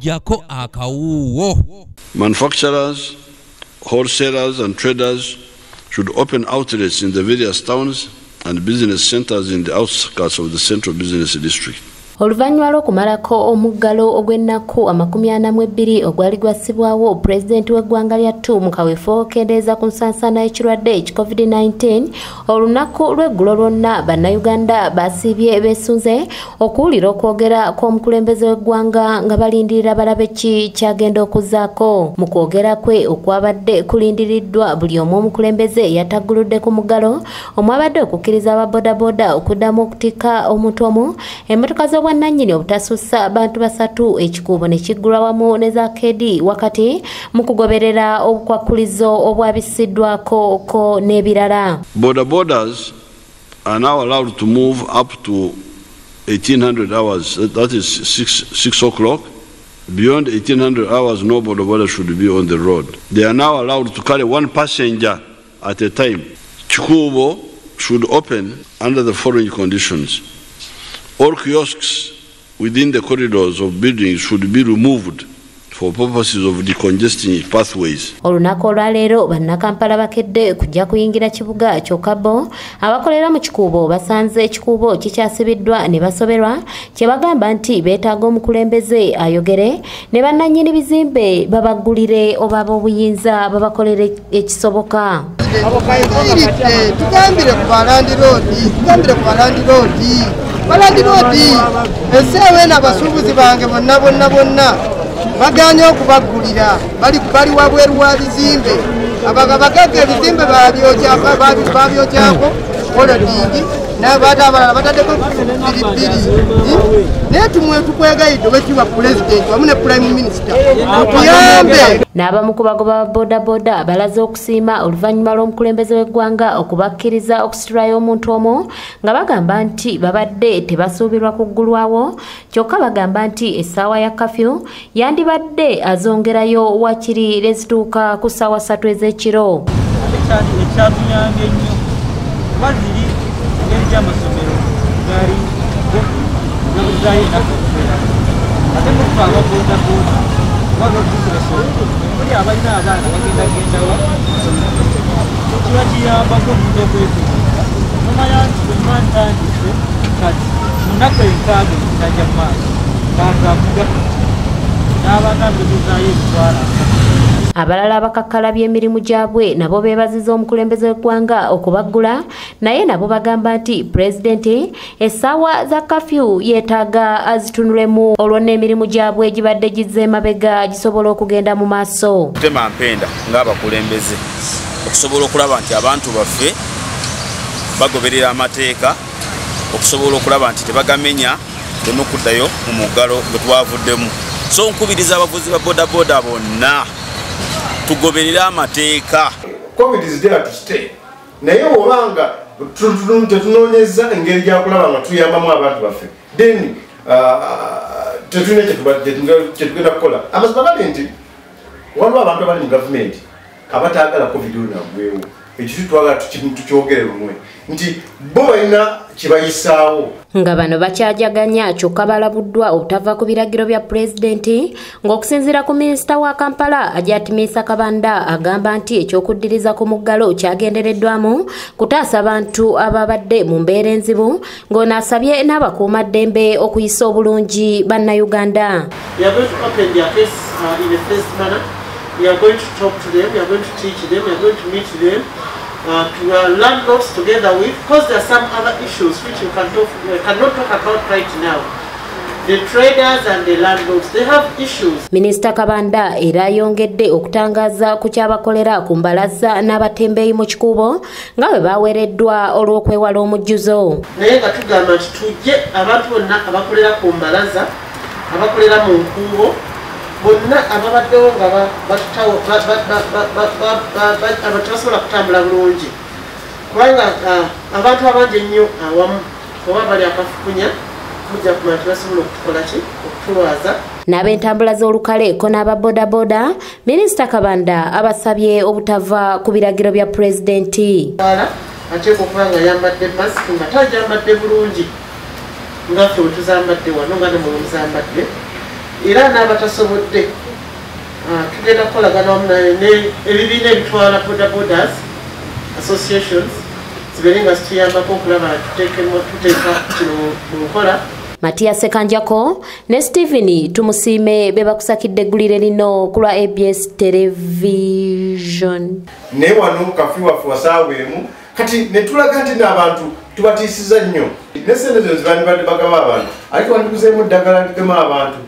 Jako akawuwo. Manufacturers, wholesalers and traders should open outlets in the various towns and business centers in the outskirts of the central business district. Oluvannyuma lw'okumalako omuggalo ogw'ennaku 42 ogwali gwassibwawo pulezidenti w'eggwanga lyattu mu kaweefube okukendeeza ku nsansaana y'ekirwadde eki COVID-19, olunaku lw'eggulo lwonna bannayuganda basiibye beesunze okuwulira okwogera kw'omukulembeze w'eggwanga nga balindirira balabe ki kyagenda okuzzaako. Mu kwogera kwe okwabadde kulindiriddwa buli omu, omukulembeze yatagguludde ku muggalo omwabadde okukkiriza ababodaboda okuddamu okutikka omuntu omu, emmotoka z'obwannannyini obutasussa bantu basatu, ekikuubo ne kiggulwa wamu ne za kedi wakati mu kugoberera obukwakkulizo obwabisiddwako ko n'ebirala. Boda bodas are now allowed to move up to 1800 hours, that is 6 o'clock. Beyond 1800 hours, no boda boda should be on the road. They are now allowed to carry one passenger at a time. Kikuubo should open under the following conditions. All kiosks within the corridors of buildings should be removed for purposes of decongesting pathways. Olunaku olwaleero bannakampala bakedde kujja kuyingira kibuga kyokka bo abakolera mu kikuubo basanze ekikuubo kikyasibiddwa ne basoberwa kye bagamba nti beetaaga omukulembeze ayogere ne bannannyini bizimbe babaggulire oba ab'obuyinza babakolere ekisoboka. Tugambire ku balandiroodi, tugambire ku balandiroodi, balandiroodi essaawa eno abasuubuzi bange bonna bonna bonna baganye okubaggulira, bali wabweru wa bizimbe, abagagga ebizimbe babyokyako holodingi n'abantu abalala bataddeko bbiri. Naye tumwe tukwegayidde oweekitiibwa pulezidenti wamu ne prime minister otuyambe. N'abamu ku bagoba ba bodaboda balaze okusiima oluvannyuma lw'omukulembeze w'eggwanga okubakkiriza okusitulayo omuntu omu nga bagamba nti babadde tebasuubirwa kuggulwawo, kyokka bagamba nti essaawa ya kafyu yandibadde azongerayo wakiri lezituuka ku ssaawa 3 ez'ekiro. Ekyatuyambye ennyo kuba ziri engeri gy'amasomero gaali gabuzaayo ennaku okubeera ate mukufa ababodaboda buli abalina abaana bagendagendawa kiba kiyambako omuntu okwetegereza nomanya nti bwemba ntandise kati mu nnaku 6 ezinajja mu maaso ng'avuga n'abanga mbegezaayo emitwalo. Abalala abakakkalabya emirimu gyabwe nabo beebaziza omukulembeze w'eggwanga okubaggula, naye nabo bagamba nti pulezidenti essaawa za kafyu yeetaaga azitunulemu olwo n'emirimu gyabwe egibadde gizze emabega gisobola okugenda mu maaso. Kutema mpenda ng'abakulembeze okusobola okulaba nti abantu baffe bagoberera amateeka, okusobola okulaba nti tebagamenya tuleme okuddayo mu muggalo gwe twavuddemu. So nkubiriza abavuzi ba bodaboda bonna tugoberera amateeka. COVID is there to stay. Naye obanga tetunoonyeza engeri gyakulaba nga tuyambamu abantu baffe, then tetulina kyetugenda kukola. Amazima gali nti waliwo abantu abali mu gavumenti abataagala COVID ono aggwewo. Ekyo twagala tukyogere lumwe nti bo balina kyebayisaawo. Nga bano bakyajaganya kyokka balabuddwa obutava ku biragiro bya pulezidenti ng'okusinziira ku minisita wa Kampala Hajat Minsa Kabanda agamba nti ekyokuddiriza ku muggalo kyagendereddwamu kutaasa abantu ababadde mu mbeera enzibu ng'ono asabye n'abakuumaddembe okuyisa obulungi bannayuganda. We are going to open their case in a phased manner. We are going to talk to them, we are going to teach them, we are going to meet them, to landlords together with, because there are some other issues which you cannot talk about right now. The traders and the landlords, they have issues. Minisita Kabanda era ayongedde okutangaza ku kyabakolera ku mbalaza n'abatembeeyi mu kikuubo nga bwe baweereddwa olw'okwewala omujjuzo. Naye nga tugamba nti tujje abantu bonna abakolera ku mbalaza, abakolera mu nkuubo, bonna ababaddewo nga tebasobola kutambula bulungi kubanga abantu abangi ennyo awamu oba bali akafukunya mujja kumanya tebasobola okutukola ki okutulwaza. N'ab'entambula z'olukale ko n'ababodaboda, Minisita Kabanda abasabye obutava ku biragiro bya pulezidenti. Ateekwa okuba nga ayambadde masiki nga tagyambadde bulungi nga ffe bwe tuzambadde wano nga ne mwe muzambadde. Era n'abatasobodde tugenda kukolagana wamu ebibiina ebitwala boda bodas associations zibeere nga zituyambako okulaba tuteeka kino mu nkola. Matias Sekanjako ne Stephen Tumusiime be bakusakidde eggulire lino ku lwa ABS Television. Naye wano kafi waffe wasaawa emu kati ne tulaga nti n'abantu tubatiisiza nnyo ne ssente zino zibandibadde bagaba abantu ate twandiguzeemu eddagala ligema abantu.